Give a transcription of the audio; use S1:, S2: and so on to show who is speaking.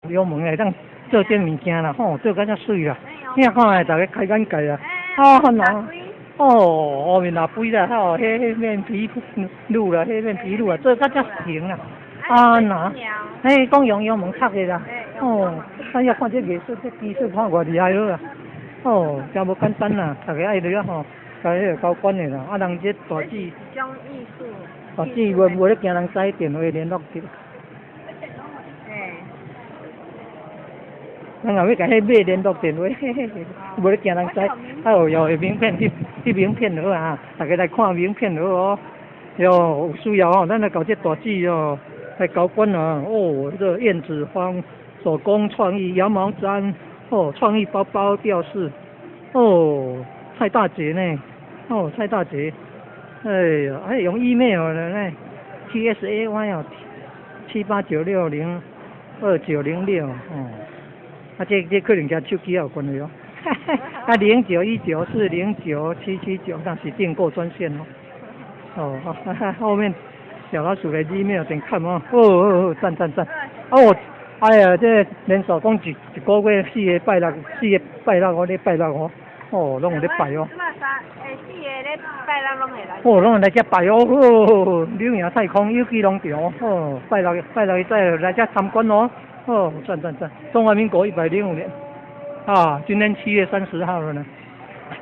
S1: 油門會當做這物件啦，吼，做甲遮媠啦，你看下逐家開眼界啦，啊，吶，哦，烏面若肥啦，吼，彼面皮乳啦，彼面皮乳啊，做甲遮型啦，啊吶，嘿，講用油門插的啦，哦，咱遐看這藝術，這技術看偌厲害好啊，哦，真無簡單啦，逐家愛落啊吼，共彼個交關的啦，啊，人這大姊，大姊無無咧驚人知電話聯絡的。咱若欲共彼買聯絡電話，無咧驚人知。啊有有名片，翕翕名片好啊，逐家來看名片好哦。喲，有需要哦，咱來共這大姊哦來交關啊。哦，這個燕子芳手工創意羊毛氈，哦，創意包包吊飾，哦，蔡大姐呢？哦，蔡大姐，哎呀，哎用 email 的呢，TSAY 哦，789602906哦。啊，這可能佮手機有關係哦。啊，0919409779，那是訂購專線哦。哦，後面小老鼠的 gmail.com 哦。哦哦哦，讚讚讚。哦，哎呀，這連續講一個月四個拜六，四個拜六哦，咧拜六哦，哦，攏有咧拜哦。
S2: 三，四個咧拜六攏會來。
S1: 哦，攏會來遮拜哦，哦，柳營太空有機農場，哦，拜六拜六再來遮參觀哦。哦，讚讚讚！中華民國105年，啊，今天7月30號了呢。